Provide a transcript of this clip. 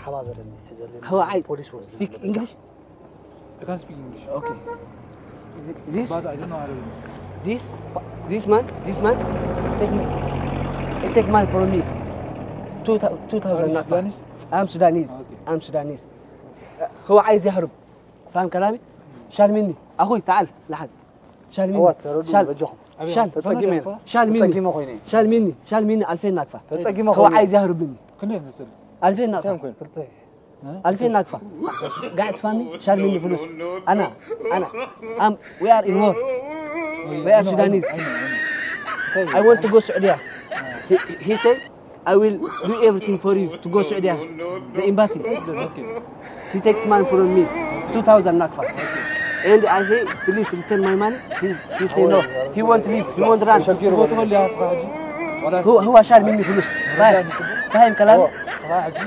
ተሓባበረኒ ሕዘለኒ هو عايز ፖሊስ ወስድ Speak English. I can speak English. Okay. This But I don't know Arabic. This man take me, he take money from me. 2000 Are you نقفة. Sudanese? I'm Sudanese. Okay. I'm Sudanese. هو عايز يهرب، فاهم كلامي؟ شال مني اخوي، تعال لحظة، شال هو مني ተረድኡ شال በጃኹም شال ተፀጊመ شال مني ተፀጊመ ኮይነ شال مني شال مني 2000 نقفة. ተፀጊመ هو ኮይነ عايز يهرب مني. ክንደይ ትመስል? 2000 نقفة. كم ክልተ 2000 نقفة، قاعد تفهمني؟ شال مني فلوس. انا I'm we are in war, we are Sudanese. I want to go Saudi. He said, I will do everything for you to go Saudi, the embassy. Okay. He takes money from me, 2000 nakfa. And I say, please return my money. He say no. He won't leave. He won't run. ትቦ ትኽእል ኢኻ ንስኻ ሕጂ ዋላ هو هو شال مني فلوس. فاهم فاهم كلامي؟ ንስኻ ሕጂ